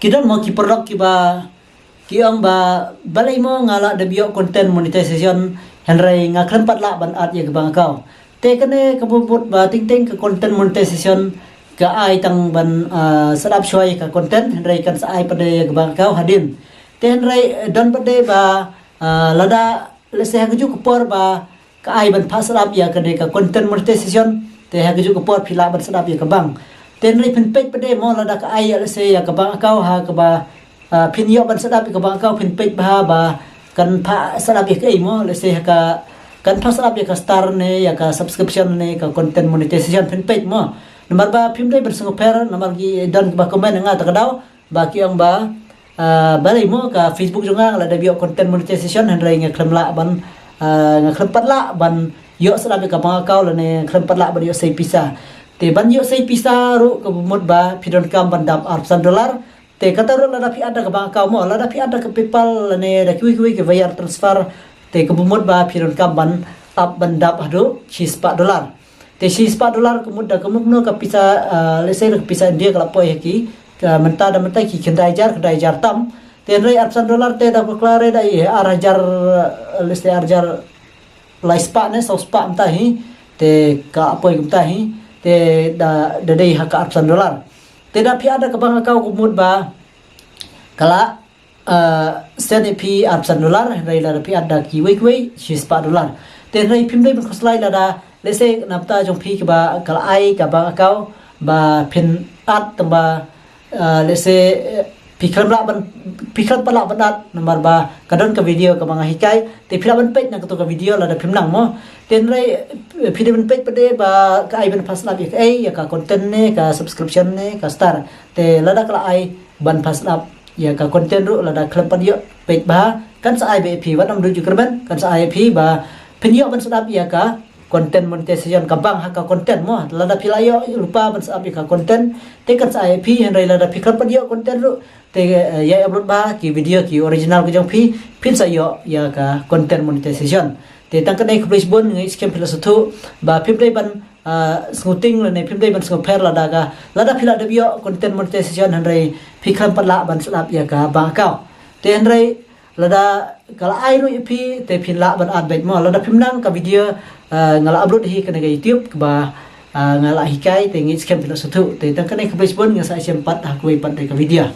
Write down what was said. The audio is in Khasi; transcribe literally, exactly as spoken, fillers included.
Ki don mo ki paralok kiba ki ong ba balei mo nga la dep ïoh content monetization hynrei nga khlem pat lah ban add ïa ka bank account. Te kane kaba mut ba teng teng ka content monetization ka ai tang ban, ah, set up shuwa ïa ka content hynrei kan sa ai pat de ïa ka bank account hadien. Te hynrei, eh, don pat de ba, ah, lada, let's say, ha kajuh ka por ba ka ai ban phah set up ïa kane ka content monetization, te ha kajuh ka por phi lah ban set up ïa ka bank. Te hynrei phin peit pat de mo lada ka ai, let's say, ïa ka bank account ha kaba, ah, phin ïoh ban set up ïa ka bank account, phin peit bha ba kan phah set up ïa kaei mo, let's say, ha ka, kan phah set up ïa ka star ne ïa ka subscription ne ka content monetization, phin peit mo. Namar ba phim dei ban sngewpher, namar ki don kiba comment nga ta ka daw ba ki ong ba, ah, balei mo ka Facebook jong nga la dep ïoh content monetization hynrei nga khlem lah ban, ah, nga khlem pat lah ban ïoh set up ïa ka bank account lane khlem pat lah ban ïoh sei pisa. Te ban ïoh sei pisa ruh kaba mut ba phi donkam ban dap arphew san dollar. Te kata ruh lada phi add da ka bank account mo, lada phi add da ka PayPal lane da kiwei kiwei ki wire transfer, te kaba mut ba phi donkam ban ap ban dap haduh shispah dollar. Te shispah dollar ka mut da ka mut no ka pisa, ah, let's say, da ka pisa India ka la poi ha ki, ka mynta da mynta ki khyndai hajar, khyndai hajar tam. Te hynrei arphew san dollar te da bakla re da i ar hajar, ah, let's say, ar hajar lai spah ne saw spah mynta hi. Te ka poi mynta hi. Te da, da dei ha ka arphew san dollar. Te da phi add da ka bank account ka mut ba ka la, ah, send ïa phi arphew san dollar, hynrei lada phi add da kiwei kiwei shispah dollar. Te hynrei phim dei ban khuslai lada, let's say, na bynta jong phi kaba ka la ai ka bank account ba phin add tang ba, ah, let's say, eh, phi khlem lah ban, phi khlem pat lah ban add namar ba ka don ka video kaba nga hikai, te phi lah ban peit na kato ka video lada phim nang mo. Te hynrei, eh, phi dei ban peit pat de ba ka ai ban phah set up ïa kaei, ïa ka content ne ka subscription ne ka star. Te lada ka la ai ban phah set up ïa ka content ruh lada khlem pat ïoh, peit bha, kan sa ai beit ïa phi, wat nym duh jingkyrmen, kan sa ai ïa phi ba phin ïoh ban set up ïa ka content monetization ka bank ha ka content mo. Lada phi la ïoh lypa ban set up ïa ka content, te kan sa ai ïa phi, hynrei lada phi khlem pat ïoh content ruh, te, eh, ïa upload bha ki video ki original ka jong phi, phin sa ïoh ïa ka content monetization. Te tang kane khublei shibun, nga ngeit skhem phi la sngewthuh ba phim dei ban, ah, sngewting lane phim dei ban sngewpher lada ka, lada phi la dep ïoh content monetization hynrei phi khlem pat lah ban set up ïa ka bank account. Te hynrei lada ka la ai ruh ïa phi te phin lah ban add beit mo. Lada phim nang ka video, ah, nga la upload hi kane ka YouTube kaba, ah, nga la hikai, te nga ngeit skhem phi la sngewthuh. Te tang kane khublei shibun, nga sa ïashem pat ha kawei pat de ka video.